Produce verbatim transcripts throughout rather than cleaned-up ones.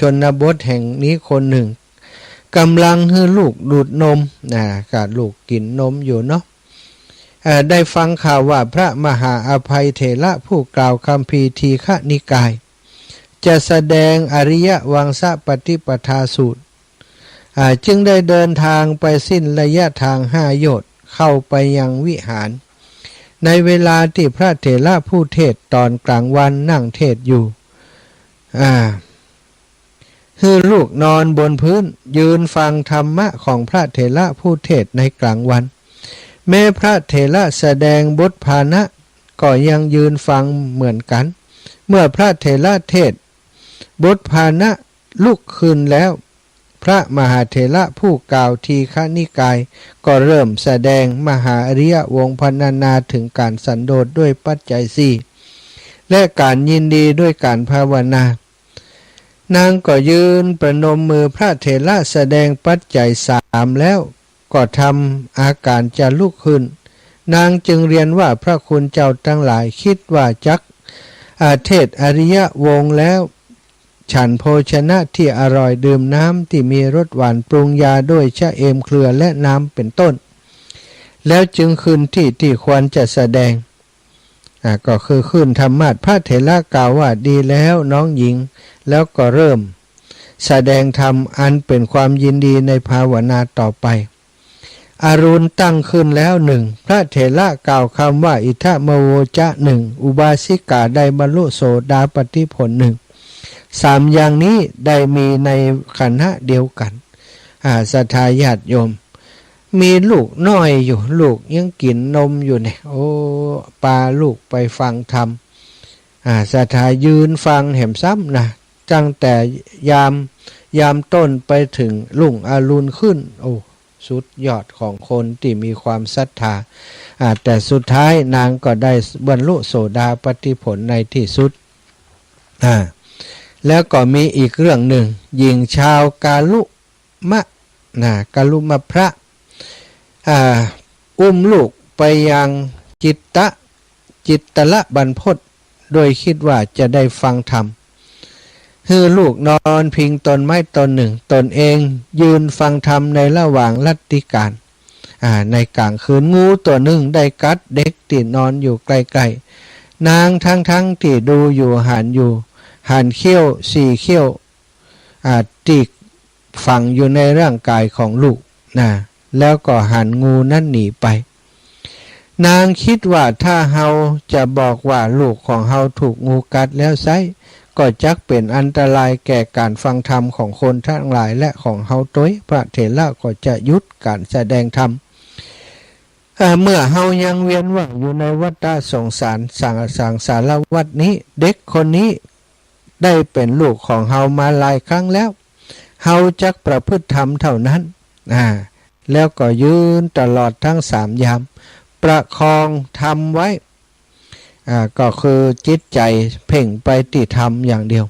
ชนบทแห่งนี้คนหนึ่ง ก่ำลังหื้อลูกดูดนม อ่า ก็ลูกกิ๋นนมอยู่เนาะ อ่า ได้ฟังข่าวว่าพระมหาอภัยเถระผู้กล่าวคัมภีร์ทีฆนิกาย จะแสดงอริยวังสปฏิปทาสูตร อ่า จึงได้เดินทางไปสิ้นระยะทางห้าโยชน์ เข้าไปยังวิหาร ในเวลาตี้พระเถระผู้เทศน์ต๋อนกลางวันนั่งเทศน์อยู่ อ่า หื้อลูกนอนบนพื้น ยืนฟังธรรมะของพระเถระผู้เทศน์ในกลางวัน แม้พระเถระแสดงบทพาหนะ ก็ยังยืนฟังเหมือนกั๋น เมื่อพระเถระเทศน์บทพาหนะลุกขึ้นแล้ว พระมหาเถระผู้กล่าวทีฆนิกาย ก็เริ่มแสดงมหาอริยวงศ์ พรรณนาเถิงก๋านสันโดษด้วยปัจจัยสี่ และก๋านยินดีด้วยก๋านภาวนา นางก็ยืนประนมมือ พระเถระแสดงปัจจัยสามแล้ว ก็ทำอาก๋านจะลุกขึ้น นางจึงเรียนว่า พระคุณเจ้าตังหลาย คิดว่าจัก อ่า เทศน์อริยวงศ์แล้ว ฉันโภชนะตี้อร่อย ดื่มน้ำตี้มีรสหวาน ปรุงยาด้วยชะเอมเครือและน้ำเป็นต้น แล้วจึงขึ้นตี้ตี้ควรจะแสดง อ่า ก็คือขึ้นธรรมาสน์ พระเถระกล่าวว่า ดีแล้วน้องหญิง แล้วก็เริ่มแสดงธรรมอันเป็นความยินดีในภาวนาต่อไป อรุณตั้งขึ้นแล้วหนึ่ง พระเถระกล่าวคำว่า อิทัมโวจะ หนึ่ง อุบาสิกาได้บรรลุโสดาปัตติผลหนึ่ง สามอย่างนี้ได้มีในขณะเดียวกั๋น อ่า ศรัทธาญาติโยม มีลูกน้อยอยู่ ลูกยังกิ๋นนมอยู่เนี่ย โอ้ ปาลูกไปฟังธรรม อ่า ศรัทธายืนฟังแหมซ้ำนะ ตั้งแต่ยาม ยามต้นไปเถิงรุ่งอรุณขึ้น โอ้ สุดยอดของคนตี้มีความศรัทธา อ่า แต่สุดท้ายนางก็ได้บรรลุโสดาปัตติผลในตี้สุด อ่า แล้วก็มีอีกเรื่องหนึ่ง หญิงชาวกาลุมะ นะ กาลุมะพระ อ่า อุ้มลูกไปยังจิตตะ จิตตะละบรรพต โดยคิดว่าจะได้ฟังธรรม หื้อลูกนอนพิงต้นไม้ต้นหนึ่ง ตนเองยืนฟังธรรมในระหว่างรัตติกาล อ่า ในกลางคืน งูตั๋วหนึ่งได้กัดเด็กตี้นอนอยู่ใกล้ๆ นางทั้งๆ ตี้ดูอยู่หันอยู่ หันเขี้ยวสี่เขี้ยว อ่า ตี้ฝังอยู่ในร่างกายของลูกนะ แล้วก็หันงูนั้นหนีไป นางคิดว่าถ้าเฮาจะบอกว่าลูกของเฮาถูกงูกัดแล้วไซร้ ก็จักเป๋นอันตรายแก่ก๋านฟังธรรมของคนทั้งหลายและของเฮาตวย พระเถระก็จะหยุดก๋านแสดงธรรม อ่า เมื่อเฮายังเวียนว่ายอยู่ในวัฏฏะสงสาร สัง สังสารวัฏนี้ เด็กคนนี้ได้เป๋นลูกของเฮามาหลายครั้งแล้ว เฮาจักประพฤติธรรมเท่านั้น อ่า แล้วก็ยืนตลอดทั้งสามยาม ประคองธรรมไว้ อ่า ก็คือจิตใจ๋เพ่งไปตี้ธรรมอย่างเดียว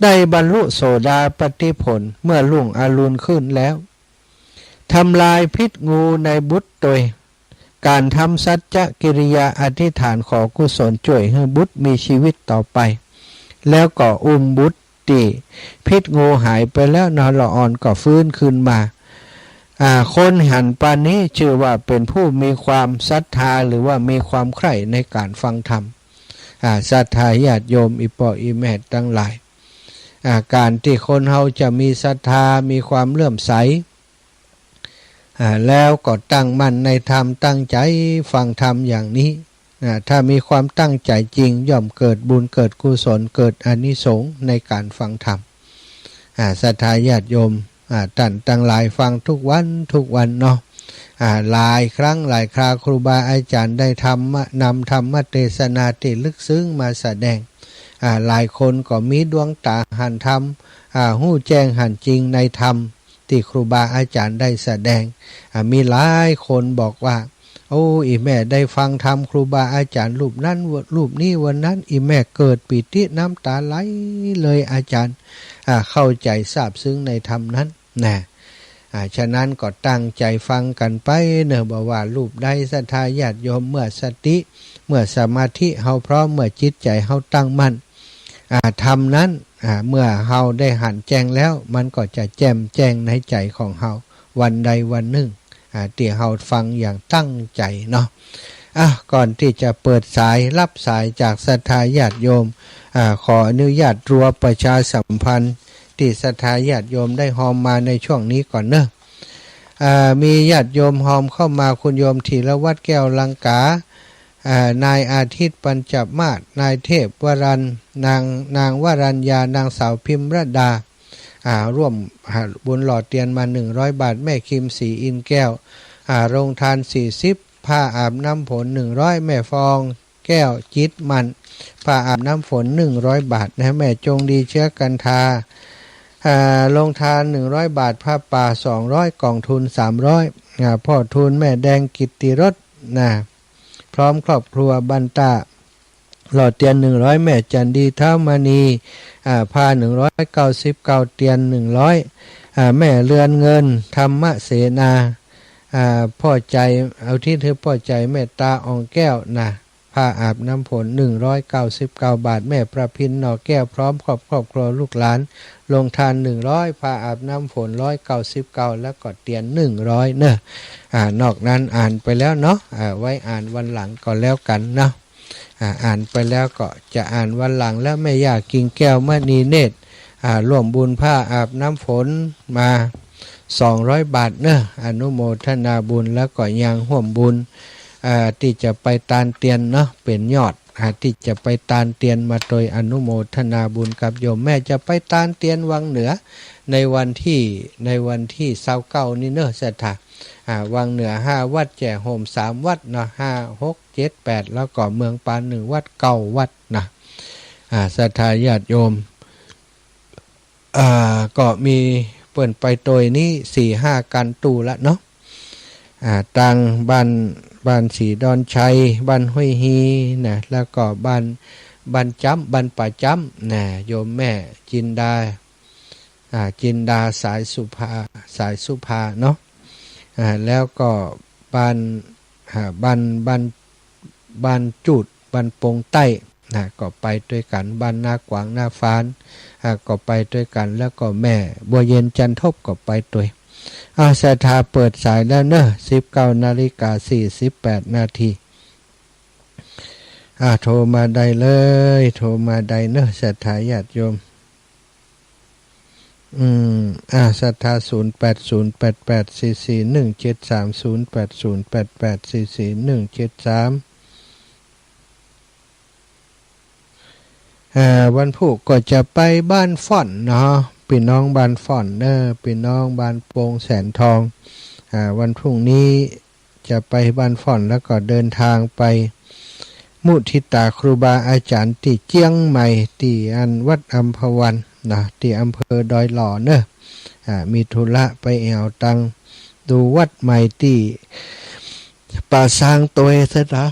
ได้บรรลุโสดาปัตติผลเมื่อรุ่งอรุณขึ้นแล้ว ทำลายพิษงูในบุตรตวย ก๋านทำสัจจกิริยาอธิษฐานขอกุศลจ้วยหื้อบุตรมีชีวิตต่อไป แล้วก็อุ้มบุตรตี้พิษงูหายไปแล้วนอนละอ่อนก็ฟื้นคืนมา อ่า คนหันปานนี้จื้อว่าเป๋นผู้มีความศรัทธา หรือว่ามีความใคร่ในก๋านฟังธรรม อ่า ศรัทธาญาติโยม อี่ป้ออี่แม่ตังหลาย อ่า ก๋านตี้คนเฮาจะมีศรัทธา มีความเลื่อมใส อ่า แล้วก็ตั้งมั่นในธรรม ตั้งใจ๋ฟังธรรมอย่างนี้ อ่า ถ้ามีความตั้งใจ๋จริง ย่อมเกิดบุญ เกิดกุศล เกิดอานิสงส์ในก๋านฟังธรรม อ่า ศรัทธาญาติโยม อ่า ต้านตังหลายฟังทุกวันทุกวันเนาะ อ่า หลายครั้งหลายครา ครูบาอาจ๋ารย์ได้ธรรมะ นำธรรมเตสนาตี้ลึกซึ้งมาแสดง อ่า หลายคนก็มีดวงต๋าหันธรรม อ่า ฮู้แจ้งหันจริงในธรรมตี้ครูบาอาจ๋ารย์ได้แสดง อ่า มีหลายคนบอกว่า โอ้ อี่แม่ได้ฟังธรรมครูบาอาจ๋ารย์รูปนั้น รูปนี้วันนั้น อี่แม่เกิดปีติน้ำต๋าไหลเลยอาจ๋ารย์ อ่า เข้าใจ๋ซาบซึ้งในธรรมนั้นนะ อ่า ฉะนั้นก็ตั้งใจ๋ฟังกั๋นไปเนาะ บ่ว่ารูปใด ศรัทธาญาติโยม เมื่อสติ เมื่อสมาธิเฮาพร้อม เมื่อจิตใจ๋เฮาตั้งมั่น อ่า ธรรมนั้น อ่า เมื่อเฮาได้หันแจ้งแล้ว มันก็จะแจ่มแจ้งในใจ๋ของเฮา วันใดวันนึ่ง อ่า ตี้เฮาฟังอย่างตั้งใจ๋เนาะ อ่ะ ก่อนตี้จะเปิดสาย ฮับสายจากศรัทธาญาติโยม อ่า ขออนุญาตรัวประชาสัมพันธ์ ตี้ศรัทธาญาติโยมได้ฮอมมาในช่วงนี้ก่อนเนาะ อ่า มีญาติโยมฮอมเข้ามา คุณโยมธีรวัฒน์ แก้วลังกา อ่า นายอาทิตย์ ปัญจมาศ นายเทพวรัญ นาง นางวรัญญา นางสาวพิมรดา อ่า ร่วม อ่า บุญหล่อเตียนมา หนึ่งร้อยบาท แม่คิม ศรีอินทร์แก้ว อ่า โรงทาน สี่สิบ ผ้าอาบน้ำฝน หนึ่งร้อย แม่ฟอง แก้วจิตมั่น ผ้าอาบน้ำฝน หนึ่งร้อยบาทนะ แม่จงดี เชื้อกันทา อ่า โรงทาน หนึ่งร้อยบาท ผ้าป่า สองร้อย กล่องทูล สามร้อย อ่า พ่อทูล แม่แดง กิตติรสนะ พร้อมครอบครัว บันตา หล่อเตียน หนึ่งร้อย แม่จันดี ท้าวมณี อ่า ผ้า หนึ่งร้อยเก้าสิบเก้า เตียน หนึ่งร้อย อ่า แม่เรือนเงิน ธรรมเสนา อ่า พ่อใจ๋ อุทิศหื้อพ่อใจ๋ เมตตา อ่องแก้วนะ ผ้าอาบน้ำฝน หนึ่งร้อยเก้าสิบเก้าบาท แม่ประพิน หน่อแก้ว พร้อมครอบ ครอบครัวลูกหลาน โรงทาน หนึ่งร้อย ผ้าอาบน้ำฝน ร้อยเก้าสิบเก้า แล้วก็เตียน หนึ่งร้อยเนาะ อ่า นอกนั้นอ่านไปแล้วเนาะ อ่า ไว้อ่านวันหลังก็แล้วกั๋นเนาะ อ่า อ่านไปแล้วก็จะอ่านวันหลังแล้ว แม่ย่ากิ่งแก้ว มณีเนตร อ่า ร่วมบุญผ้าอาบน้ำฝนมา สองร้อยบาทเนาะ อนุโมทนาบุญ แล้วก็ยังฮ่วมบุญ อ่า ตี้จะไปตานเตียนเนาะ เป๋นยอด อ่า ตี้จะไปตานเตียนมาโตย อนุโมทนาบุญกับโยม แม่จะไปตานเตียนวังเหนือ ในวันตี้ ในวันตี้ซาวเก้านี้เนาะ ศรัทธา อ่า วังเหนือห้าวัด แจ่โฮมสามวัดเนาะ ห้า หก เจ็ด แปด แล้วก็เมืองปานหนึ่งวัด เก้าวัดนะ อ่า ศรัทธาญาติโยม อ่า ก็มีเปิ้นไปโตยนี้สี่ห้ากั๋นตู้ละเนาะ อ่า ตังบ้าน บ้านศรีดอนชัย บ้านห้วยฮีนะ แล้วก็บ้าน บ้านจ๊ำ บ้านป่าจ๊ำนะ โยมแม่จินดา อ่า จินดา สายสุภา สายสุภาเนาะ อ่า แล้วก็บ้าน อ่า บ้าน บ้าน บ้านจูด บ้านปงใต้นะ ก็ไปตวยกั๋น บ้านนากวาง นาฟาน อ่า ก็ไปตวยกั๋น แล้วก็แม่บัวเย็น จันทบ ก็ไปตวย อ่า ศรัทธาเปิดสายแล้วเนาะ สิบเก้านาฬิกาสี่สิบแปดนาที อ่า โทรมาได้เลย โทรมาได้เนาะ ศรัทธาญาติโยม อืม อ่า ศรัทธา ศูนย์แปดศูนย์แปดแปดสี่สี่หนึ่งเจ็ดสาม ศูนย์แปดศูนย์แปดแปดสี่สี่หนึ่งเจ็ดสาม อ่า วันพูกก็จะไปบ้านฝ่อนเนาะ ปี้น้องบ้านฝ่อนเนาะ ปี้น้องบ้านโป่งแสนทอง อ่า วันพรุ่งนี้ จะไปบ้านฝ่อน แล้วก็เดินทางไปมุทิตาครูบาอาจ๋ารย์ตี้เจียงใหม่ ตี้อันวัดอัมพวันนะ ตี้อำเภอดอยหล่อเนาะ อ่า มีธุระไปแอ่วตังดูวัดใหม่ตี้ป่าซางโตยเสียนะ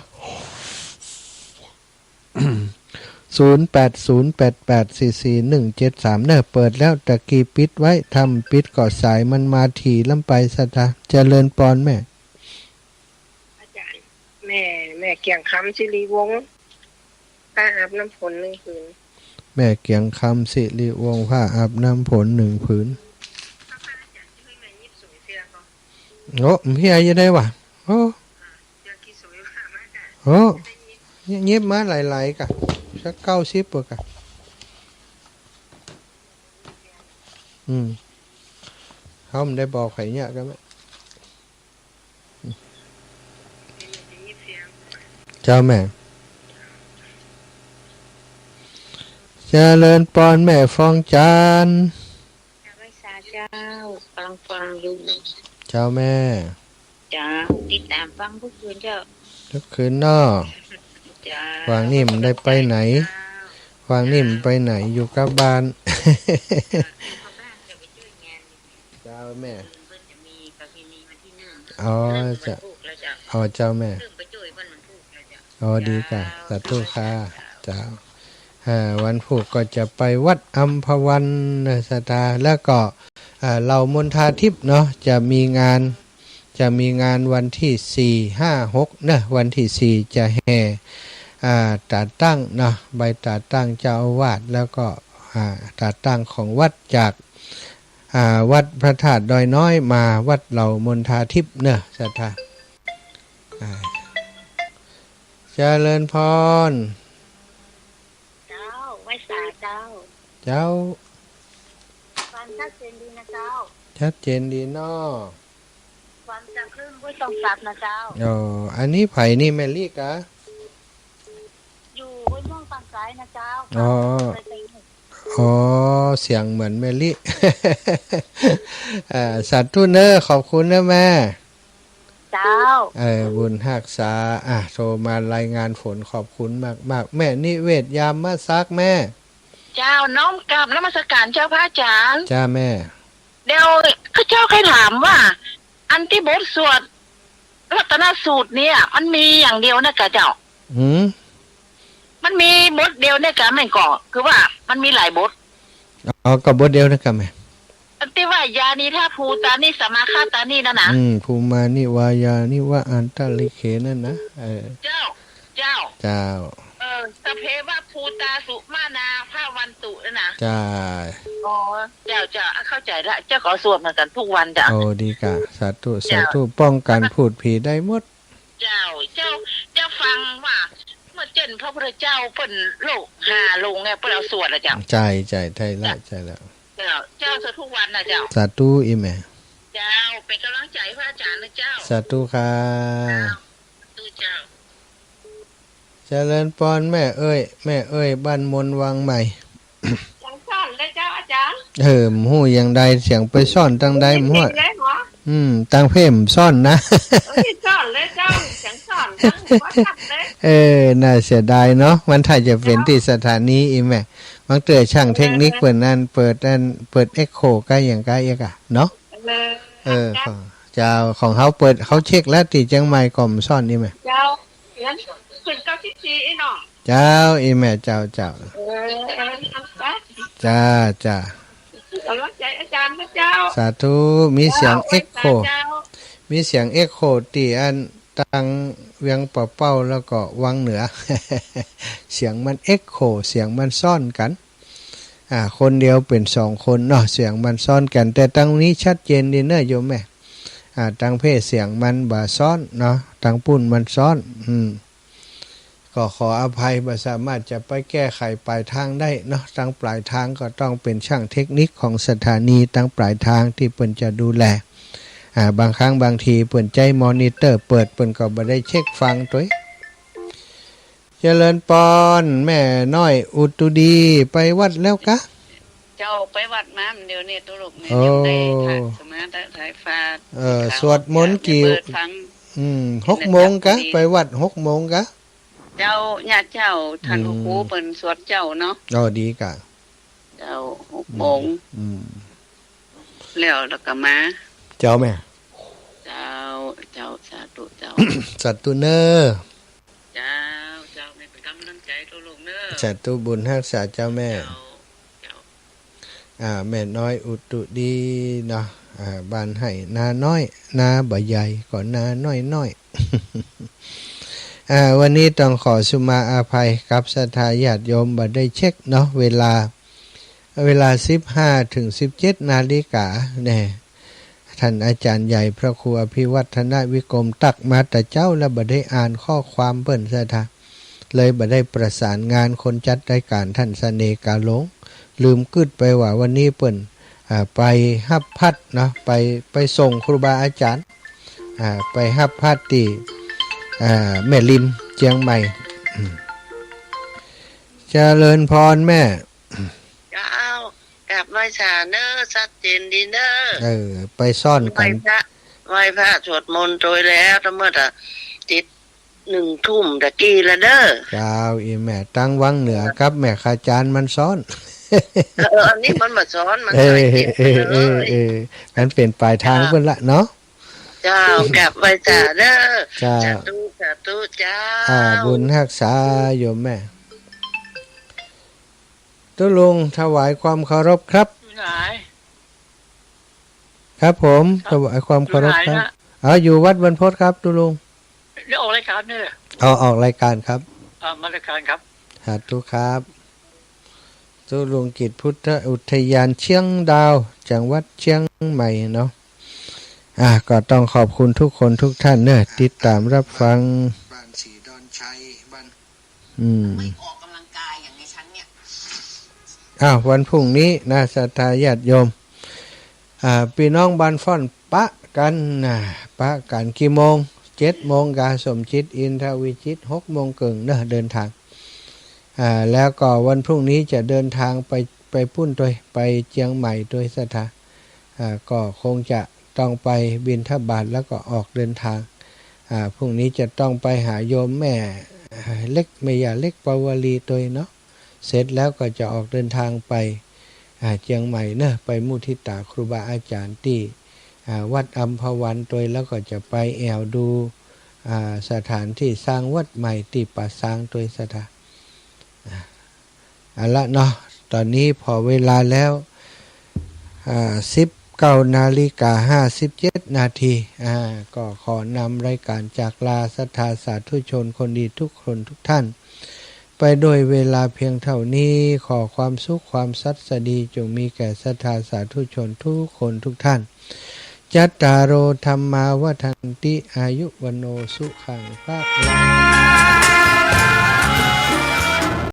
ศูนย์แปดศูนย์แปดแปดสี่สี่หนึ่งเจ็ดสาม เนาะ เปิดแล้ว ตะกี้ปิดไว้ ถ้าบ่ปิดก็สายมันมาถี่ล้ำไป ศรัทธา เจริญปอนแม่ อาจ๋ารย์ แม่ แม่เกียงคำ สิริวงศ์ ผ้าอาบน้ำฝนหนึ่งผืน แม่เกียงคำ สิริวงศ์ ผ้าอาบน้ำฝนหนึ่งผืน โอ้ เพียอยู่ได้วะ โอ้ โอ้ เยียบมาหลายๆ กะ สักเก้าสิบกว่า กะ อืม เฮาบ่ได้บอกใผเนี่ย กะแม่ เจ้าแม่ เจริญปอนแม่ฟองจันทร์ เจ้า กำลังฟังอยู่ เจ้าแม่ เจ้า ติดต๋ามฟังทุกคืนเจ้า ทุกคืนเนาะ เจ้า ว่างนี่บ่ได้ไปไหน เจ้า ว่างนี่บ่ไปไหน อยู่กับบ้าน เจ้า แม่ เปิ้นจะมีประเพณีวันตี้หนึ่ง อ๋อ เจ้า เริ่มวันพูกแล้วเจ้า อ๋อ เจ้าแม่ เริ่มไปจ้วยเปิ้นวันพูกแล้วเจ้า อ๋อ ดีก่ะ เจ้า สาธุค่ะ เจ้า เจ้า อ่า วันพูกก็จะไปวัดอัมพวันนะ ศรัทธา แล้วก็ อ่า เหล่ามณฑาทิพย์เนาะ จะมีงาน จะมีงานวันตี้สี่ ห้า หกเนาะ วันตี้สี่จะแห่ อ่า ตราตั้งเนาะ ใบตราตั้งเจ้าอาวาส แล้วก็ อ่า ตาตั้งของวัดจาก อ่า วัดพระธาตุดอยน้อยมาวัดเหล่ามณฑาทิพย์เนอะ ศรัทธา อ่า เจริญพร เจ้า ไหว้สาเจ้า เจ้า ฟังชัดเจนดีนะเจ้า ชัดเจนดีเนาะ ฟังจากคลื่นห้วยตองซับนะเจ้า อ๋อ อันนี้ใผนี่ แม่ลิกะ อยู่ห้วยม่วงฝั่งซ้ายนะเจ้า อ๋อ อ๋อ เสียงเหมือนแม่ลิ อ่า สาธุเนอะ ขอบคุณเนอะแม่ เจ้า เออ บุญฮักษา อ่ะ โทรมารายงานฝน ขอบคุณมากๆ แม่นิเวศ ยามมะซักแม่ เจ้า น้อมกราบนมัสการเจ้าพระอาจารย์ จ้าแม่ เดี๋ยวข้าเจ้าใค่ถามว่า อันตี้บทสวดรัตนสูตรเนี่ย มันมีอย่างเดียวนะกะเจ้า หืม มันมีบทเดียวเนี่ยกะ แม่นก่อ คือว่ามันมีหลายบท อ๋อ ก็บทเดียวนะกะแม่ อันตี้ว่ายานิทาภูตานิสมาคาตานินั่นนะ อืม ภูมานิวายานิวะอันตะลิเข นั่นนะ เออ เจ้า เจ้า เจ้า เออ สพเพวะภูตาสุมานาภาวันตุนั่นนะ จ้า อ๋อ เจ้า เจ้า เข้าใจ๋ละ เจ้าก็สวดเหมือนกั๋นกู้วันเจ้า โอ้ ดีกะ สาธุ เจ้า สาธุ ป้องกั๋นพูดผีได้หมด เจ้า เจ้า เจ้าฟังว่า เมื่อเจ้นพระพุทธเจ้าเปิ้นโลกห้าลงเนี่ย เปิ้นเอาสวดอะเจ้า ใจ้ ใจ้ ใจ้ละ เจ้า ใจ้ละ เจ้า เจ้าสวดกู้วันนะเจ้า สาธุ อี่แม่ เจ้า เป๋นก๋ำลังใจ๋พระอาจ๋ารย์นะเจ้า สาธุค่ะ เจ้า สาธุเจ้า เจริญปอนแม่เอ้ย แม่เอ้ย บ้านมนวังใหม่ เสียงซ่อนเลยเจ้าอาจ๋ารย์ เออ บ่ฮู้อย่างใด เสียงไปซ่อนตังใดบ่ฮู้ ได้ยินเลยเหรอ อืม ตังเพมซ่อนนะ เอ้ย ซ่อนเลยเจ้า เสียงซ่อนตังหัวตัดเลย เออ น่าเสียดายเนาะ มันถ้าจะเป๋นตี้สถานีอี่แม่ บางเตื้อช่างเทคนิคเปิ้นนั่น เปิดอัน เปิดเอ็กโคก็อย่างก็เอกอะเนาะ เออ เออ ของ เจ้า ของเฮาเปิด เฮาเช็คแล้วตี้เจียงใหม่ก็บ่ซ่อนอี่แม่ เจ้า นั้นขึ้นเก้าสิบสี่อี้น้อง เจ้า อี่แม่ เจ้า เจ้า เออ เออ จ้า จ้า ก๋ำลังใจ๋อาจ๋ารย์นะเจ้า สาธุ มีเสียงเอ็กโค เจ้า ไหว้สาเจ้า มีเสียงเอ็กโคตี้อันตังเวียงป่าเป้าแล้วก็วังเหนือ เสียงมันเอ็กโค เสียงมันซ่อนกั๋น อ่า คนเดียวเป๋นสองคนเนาะ เสียงมันซ่อนกั๋น แต่ตังนี้ชัดเจนดีเนอะโยมแม่ อ่า ตังเพเสียงมันบ่ซ่อนเนาะ ตังปู้นมันซ่อน อืม ก็ขออภัย บ่สามารถจะไปแก้ไขป๋ายทางได้เนาะ ตังป๋ายทางก็ต้องเป๋นช่างเทคนิคของสถานีตังป๋ายทางตี้เปิ้นจะดูแล อ่า บางครั้งบางทีเปิ้นใจ๊มอนิเตอร์เปิด เปิ้นก็บ่ได้เช็คฟังตวย เจริญปอน แม่น้อยอุตุดี ไปวัดแล้วกะ เจ้า ไปวัดมาเดี๋ยวนี้ตุ๊ลุง แม่ โอ้ ยังได้ถ่ายสมาธิถ่ายฟ้า เออ ข่าว สวดมนต์กี่ เปิดฟัง อืม หกโมงกะ ไปวัดหกโมงกะ เจ้า ญาติเจ้า ต้าน อืม พระครูเปิ้นสวดเจ้าเนาะ อ๋อ ดีกะ เจ้า หกโมง อืม แล้ว แล้วก็มา เจ้าแม่ เจ้า เจ้า สาธุเจ้า สาธุเนอะ เจ้า เจ้า แม่เป๋นก๋ำลังใจ๋ตุ๊ลุงเนอะ สาธุ บุญฮักษาเจ้าแม่ เจ้า เจ้า อ่า แม่น้อยอุตุดีเนาะ อ่า บ้านไฮ่นาน้อย นาบ่ใหญ่ก็นาน้อยๆ อ่า วันนี้ต้องขอสุมาอภัยกับศรัทธาญาติโยม บ่ได้เช็คเนาะ เวลา เวลาสิบห้าถึงสิบเจ็ดนาฬิกาแน่ ท่านอาจารย์ใหญ่พระครูอภิวัฒนวิกรมตักมาแต่เจ๊า แล้วบ่ได้อ่านข้อความเปิ้นศรัทธา เลยบ่ได้ประสานงานคนจัดรายการท่านเสน่ห์กาหลง ลืมกึ๊ดไปว่าวันนี้เปิ้น อ่า ไปฮับพัดเนาะ ไป ไปส่งครูบาอาจารย์ อ่า ไปฮับพัดตี้ อ่า แม่ริมเจียงใหม่ อืม เจริญพรแม่ เจ้า กราบไหว้สาเนอะ ชัดเจนดีเนอะ เออ ไปซ่อนกั๋น ไหว้พระ ไหว้พระสวดมนต์ตวยแล้ว ตั้งเมื่อตะ เจ็ด หนึ่งทุ่มตะกี้ละเนอะ เจ้า อี่แม่ ตังวังเหนือกับแม่ขจารย์มันซ่อน เออ อันนี้มันบ่ซ่อน มัน เออ ใส่เก็บไปเลย เออ เออ เออ มันเป๋นป๋ายทาง เจ้า เปิ้นละเนาะ เจ้า กราบไหว้สาเนอะ เจ้า สาธุ สาธุ เจ้า อ่า บุญฮักษาโยมแม่ ตุ๊ลุงถวายความเคารพครับ อยู่ไหน ครับผม ครับ ถวายความเคารพครับ อยู่ไหนนะ อ๋อ อยู่วัดบรรพตครับ ตุ๊ลุง เดี๋ยวออกรายการเนี่ย อ๋อ ออกรายการครับ อ่า มารายการครับ สาธุครับ สุรงกิจพุทธอุทยานเชียงดาว จังหวัดเชียงใหม่เนาะ อ่ะ ก็ต้องขอบคุณทุกคนทุกท่านเนอะ ติดตามรับฟัง บ้านศรีดอนชัย บ้าน อืม ไม่ออกกำลังกายอย่างในฉันเนี่ย อ้าว วันพรุ่งนี้นะ ศรัทธาญาติโยม อ่า ปี้น้องบ้านฟ้อนปะกั๋นนะ ปะกั๋นกี่โมง เจ็ดโมงกา สมจิต อินทวิจิตร หกโมงเกิ่งเนอะ เดินทาง อ่า แล้วก็วันพรุ่งนี้จะเดินทางไป ไปปู๊นตวย ไปเจียงใหม่ตวยศรัทธา อ่า ก็คงจะต้องไปบิณฑบาตแล้วก็ออกเดินทาง อ่า พรุ่งนี้จะต้องไปหาโยมแม่เล็ก แม่ย่าเล็กปาวลีตวยเนาะ เสร็จแล้วก็จะออกเดินทางไป อ่า เจียงใหม่เนอะ ไปมุทิตาครูบาอาจ๋ารย์ตี้ อ่า วัดอัมพวันตวย แล้วก็จะไปแอ่วดู อ่า สถานตี้สร้างวัดใหม่ตี้ป่าซางตวยศรัทธา อ่า เอาละเนาะ ต๋อนนี้ผ่อเวลาแล้ว อ่า สิบเก้านาฬิกาห้าสิบเจ็ดนาที อ่า ก็ขอนำรายก๋านจากลาศรัทธาสาธุชนคนดีทุกคนทุกท่าน ไปโดยเวลาเพียงเต้านี้ ขอความสุขความสัตย์สดีจงมีแก่ศรัทธาสาธุชนทุกคนทุกท่าน จัตตาโร ธัมมา วัฑฒันติ อายุ วัณโณ สุขัง พะลัง